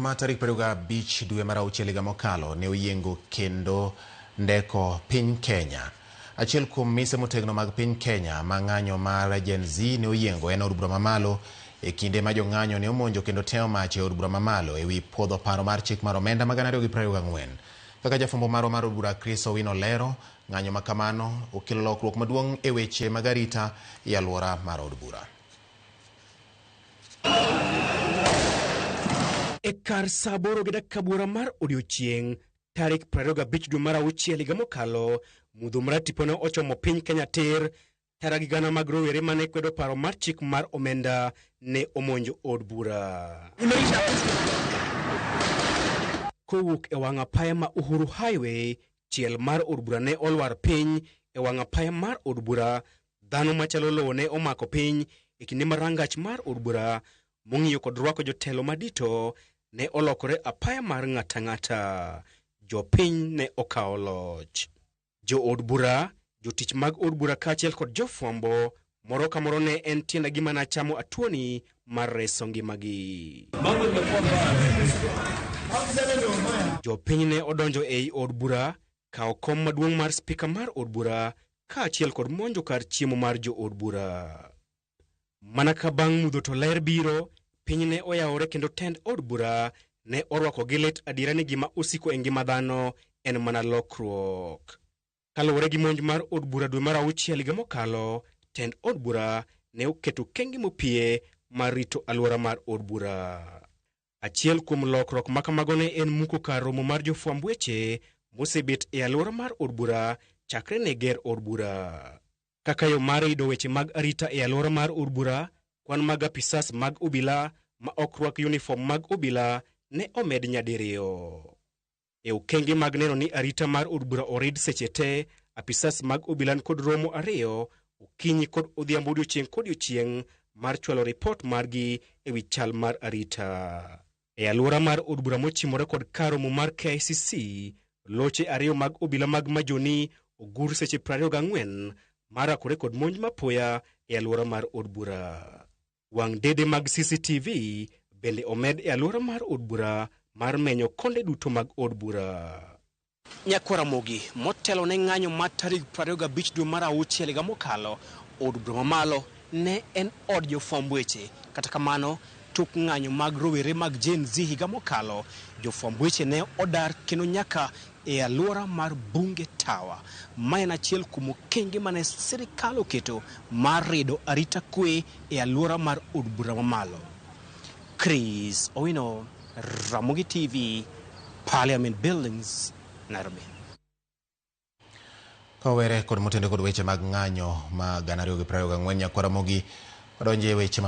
ma tarik 25 dwe mar auchiel higa mokalo ne oyiengo kendo ndeko piny Kenya. Achiel kuom mise motegno mag piny Kenya ma ng'anyo mar Gen Z ne oyiengo en od bura mamalo e kinde ma jong'anyo ne omonjo kendo temo mach e od bura mamalo e wi puodho paro mar chik mar omenda ma 2024. Kaka jafwambo marwa mar od bura Chris Owino lero, ng'anyo ma kamano okelo lokruok maduong' e weche mag arita e alwora mar od bura. E kar saa aboro gi dakika buora mar odiochieng' tarik 25 dwe mar auchiel higa mokalo, mudho maratipo ne ochomo piny Kenya tir. Tara gi gana mag rowere mane kwedo paro mar chik mar omenda ne omonjo od bura. Kowuok e wang' apaya ma Uhuru Highway, chiel mar od bura ne olwar piny e wang' apaya mar od bura. Dhano machalo lowo ne omako piny e kinde ma rangach mar od bura mong'iyo kod rwako jotelo madito ne olokore apaya mar ng'ata ng'ata. Jopiny ne okawo loch. Jo od bura, jotich mag od bura kaachiel kod jofwambo, moro ka moro ne en tienda gima nachamo atuoni mar reso ngimagi. Jopiny ne odonjo ei od bura, kawo kom maduong' mar spika mar od bura kaachiel kod monjo kar chiemo mar jo od bura. Mana ka bang' mudho to ler biro, piny ne oyawore kendo tend od bura ne orwako gi lit adiera ni gima osiko e ngima dhano en mana lokruok. Kaluwore gi monj mar od bura dwe mar auchiel higa mokalo, tend od bura ne oketo okenge mopie mar rito alwora mar od bura. Achiel kuom lokruok ma kamago ne en muko kar romo mar jofwamb weche mosebet e alwora mar od bura chakre ne ger od bura. Kaka yo mar rido weche mag arita e alwora mar od bura, kwan mag apisas mag obila ma ok rwak yunifom mag obila ne omed nyadiriyo. E okenge mag neno ni arita mar od bura orid seche te, apisas mag obila nikod romo ariyo okinyi kod odhiambo odiochieng' kodiochieng' mar chwalo ripot margi e wi chal mar arita. E alwora mar od bura mochimore kod kar romo mar KICC, loche ariyo mag obila mag Majoni ogur seche 24 mar rakore kod monj mapoya e alwora mar od bura. Wang' dede mag CCTV bende omed e alwora mar od bura mar menyo konde duto mag od bura. Nyakwar Ramogi motelo ne ng'anyo mar tarik 25 dwe mar auchiel higa mokalo, od bura mamalo ne en od jofwamb weche. Kata kamano, tok ng'anyo mag rowere mag Gen Z higa mokalo, jofwamb weche ne odar kendo nyaka e alwora mar Bunge Tower. Ma en achiel kuom okenge mane sirikal oketo mar rido arita kwe e alwora mar od bura mamalo. Chris Owino, Ramogi TV, Parliament Buildings, Nairobi. Kawere kod motende kod weche mag ng'anyo ma 2024 nyakwar Ramogi wadonje weche.